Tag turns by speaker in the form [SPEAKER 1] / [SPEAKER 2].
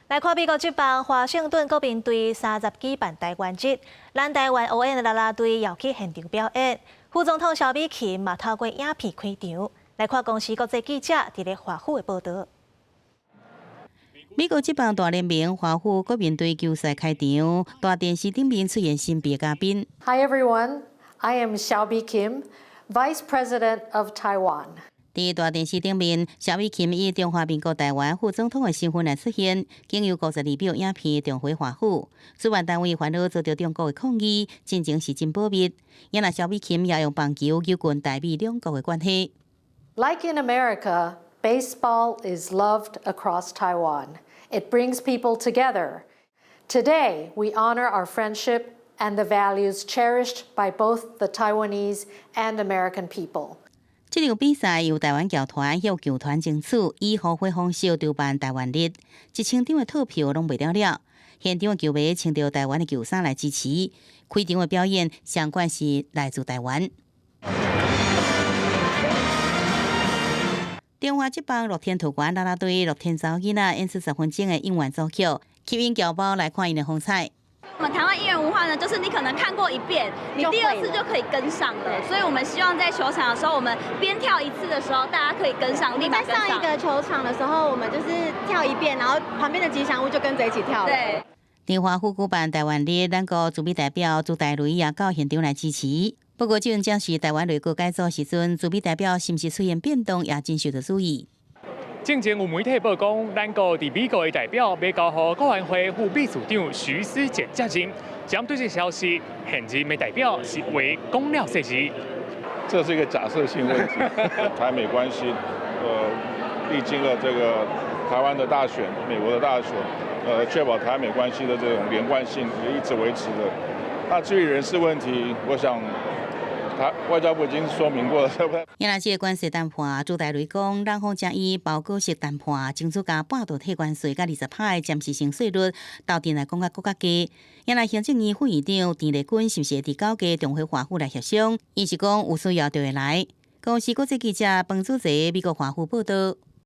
[SPEAKER 1] 來看美國職棒華盛頓國民隊30舉辦台灣日，咱台灣烏煙啦啦隊也去現場表演。副總統蕭美琴嘛透過影片開場。來看公視國際記者佇咧華府的報導。
[SPEAKER 2] 美國職棒大聯盟華府國民隊球賽開場，大電視頂面出現神秘嘉賓。
[SPEAKER 3] Hi everyone, I am Hsiao Bi-khim, Vice President of Taiwan.
[SPEAKER 2] 佇大電視頂面，蕭美琴以中華民國台灣副總統的身份來出現，經由52秒影片重回華府。主辦單位煩惱遭到中國的抗議，進程是真保密。也若蕭美琴也用棒球糾近台美兩國的關係。
[SPEAKER 3] Like in America, baseball is loved across Taiwan. It brings people together. Today, we honor our friendship and the values cherished by both the Taiwanese and American people.
[SPEAKER 2] 這場比賽由台灣僑團向球團爭取，以互惠方式籌辦台灣日，1000張的套票攏賣了了。現場的球迷穿著台灣的球衫來支持，開場的表演相關是來自台灣。中華職棒樂天桃園啦啦隊樂天查某囡仔演出10分鐘的應援組曲，吸引僑胞來看𪜶的風采。
[SPEAKER 4] 我們台灣應援文化呢，就是你可能看過一遍，你第二次就可以跟上了。所以我們希望在球場的時候，我們邊跳一次的時候，大家可以跟上，立馬跟上。
[SPEAKER 5] 在上一個球場的時候，我們就是跳一遍，然後旁邊的吉祥物就跟着一起跳了。
[SPEAKER 4] 對。
[SPEAKER 2] 佇華府舉辦台灣日，咱國駐美代表朱台雷也到現場來支持。不過，這陣正是台灣內閣改組時陣，駐美代表是毋是出現變動，也真受到注意。
[SPEAKER 6] 進前有媒體報講，咱國佇美國的代表欲交予國安會副秘書長徐斯儉接任。針對這個消息，現任的代表是話講了細字。
[SPEAKER 7] 這是一個假設性問題。台美關係，歷經了這個台灣的大選、美國的大選，確保台美關係的這種連貫性也一直維持著。那至於人事問題，我想，他外交部已經說明過了，對不對？
[SPEAKER 2] 也若這個關稅談判，朱台雷講，兩方正以包裹式談判，爭取共半導體關稅佮20%的暫時性稅率，鬥陣來講甲閣較低。也若行政院副院長鄧麗君是毋是會佇9月重回華府來協商？伊是講有需要就會來。公視國際記者彭祖澤美國華府報導。